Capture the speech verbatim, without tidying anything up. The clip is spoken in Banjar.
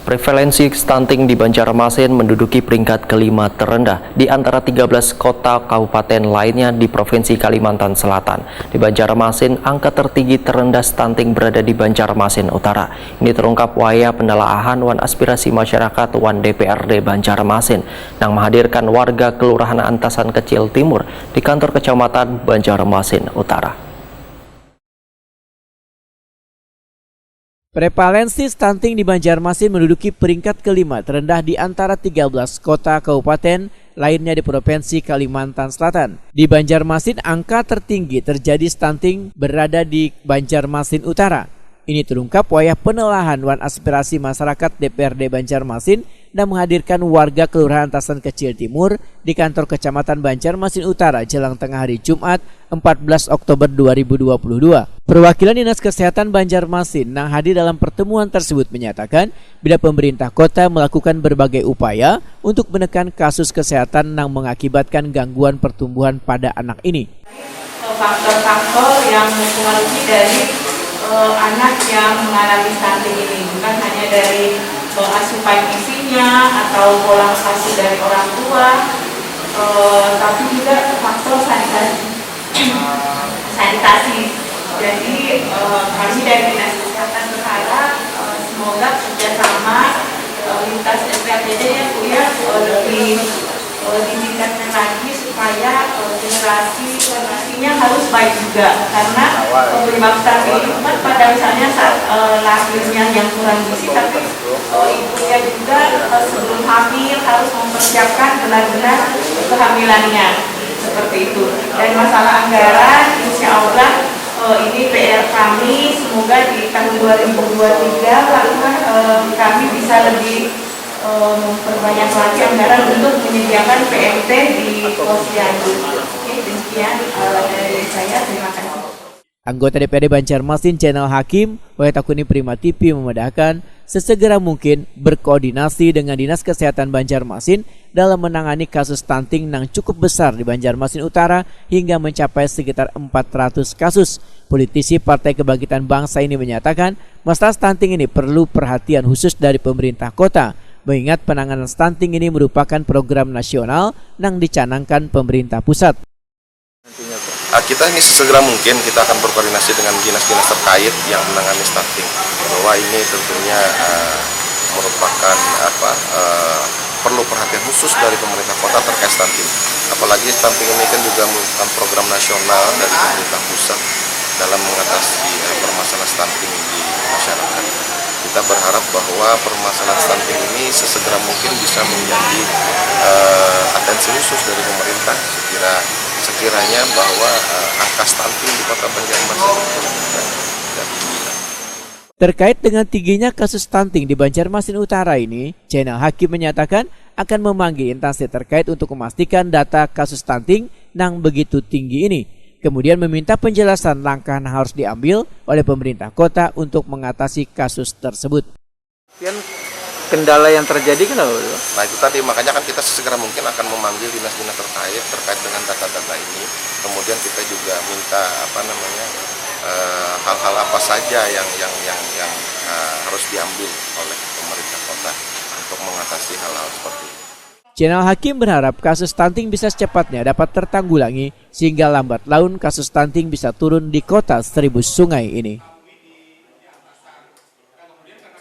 Prevalensi stunting di Banjarmasin menduduki peringkat kelima terendah di antara tiga belas kota kabupaten lainnya di Provinsi Kalimantan Selatan. Di Banjarmasin, angka tertinggi terendah stunting berada di Banjarmasin Utara. Ini terungkap wayah penelaahan wan aspirasi masyarakat wan D P R D Banjarmasin nang menghadirkan warga Kelurahan Antasan Kecil Timur di kantor Kecamatan Banjarmasin Utara. Prevalensi stunting di Banjarmasin menduduki peringkat kelima terendah di antara tiga belas kota kabupaten lainnya di Provinsi Kalimantan Selatan. Di Banjarmasin, angka tertinggi terjadi stunting berada di Banjarmasin Utara. Ini terungkap wayah penelahan wan aspirasi masyarakat D P R D Banjarmasin dan menghadirkan warga Kelurahan Antasan Kecil Timur di kantor Kecamatan Banjarmasin Utara jelang tengah hari Jumat, empat belas Oktober dua ribu dua puluh dua. Perwakilan Dinas Kesehatan Banjarmasin nang hadir dalam pertemuan tersebut menyatakan, bila pemerintah kota melakukan berbagai upaya untuk menekan kasus kesehatan nang mengakibatkan gangguan pertumbuhan pada anak ini. Faktor-faktor yang mempengaruhi dari eh, anak yang mengalami stunting ini, bukan hanya dari eh, asupan gisinya atau pola asuh dari orang tua, eh, tapi juga faktor sanitasi. Sanitasi. Jadi eh, kami dari Dinas Kesehatan berharap eh, semoga kerjasama eh, lintas S P P D ya Bu ya eh, lebih eh, ditingkatkan lagi supaya eh, generasi generasinya harus baik juga karena eh, penyebab stunting itu kan pada misalnya saat eh, lahirnya yang kurang gizi tapi eh, ibunya juga eh, sebelum hamil harus mempersiapkan benar-benar kehamilannya seperti itu. Dan masalah anggaran, insya Allah eh, ini P R kami. Semoga di tahun dua ribu dua puluh tiga Pak Lurah eh, kami bisa lebih eh, memperbanyak lagi anggaran untuk menyediakan P M T di Posyandu. Oke, demikian eh, dari saya. Terima kasih. Anggota D P R D Banjarmasin, Zainal Hakim, Wayah Takuni Prima T V memedahkan, sesegera mungkin berkoordinasi dengan Dinas Kesehatan Banjarmasin dalam menangani kasus stunting nang cukup besar di Banjarmasin Utara hingga mencapai sekitar empat ratus kasus. Politisi Partai Kebangkitan Bangsa ini menyatakan, masalah stunting ini perlu perhatian khusus dari pemerintah kota, mengingat penanganan stunting ini merupakan program nasional nang dicanangkan pemerintah pusat. Ah, kita ini sesegera mungkin kita akan berkoordinasi dengan dinas-dinas terkait yang menangani stunting, bahwa ini tentunya ah, merupakan apa ah, perlu perhatian khusus dari pemerintah kota terkait stunting. Apalagi stunting ini kan juga merupakan program nasional dari pemerintah pusat dalam mengatasi ah, permasalahan stunting di masyarakat. Kita berharap bahwa permasalahan stunting ini sesegera mungkin bisa menjadi eh, atensi khusus dari pemerintah sekira sekiranya bahwa eh, angka stunting di Kota Banjarmasin itu sudah sudah tinggi. Terkait dengan tingginya kasus stunting di Banjarmasin Utara ini, Zainal Hakim menyatakan akan memanggil instansi terkait untuk memastikan data kasus stunting nang begitu tinggi ini, kemudian meminta penjelasan langkah yang harus diambil oleh pemerintah kota untuk mengatasi kasus tersebut. Pian kendala yang terjadi kenapa? Nah itu tadi makanya kan kita sesegera mungkin akan memanggil dinas-dinas terkait terkait dengan data-data ini. Kemudian kita juga minta apa namanya eh, hal-hal apa saja yang yang yang yang eh, harus diambil oleh pemerintah kota untuk mengatasi hal-hal seperti ini. Zainal Hakim berharap kasus stunting bisa secepatnya dapat tertanggulangi sehingga lambat laun kasus stunting bisa turun di kota seribu sungai ini.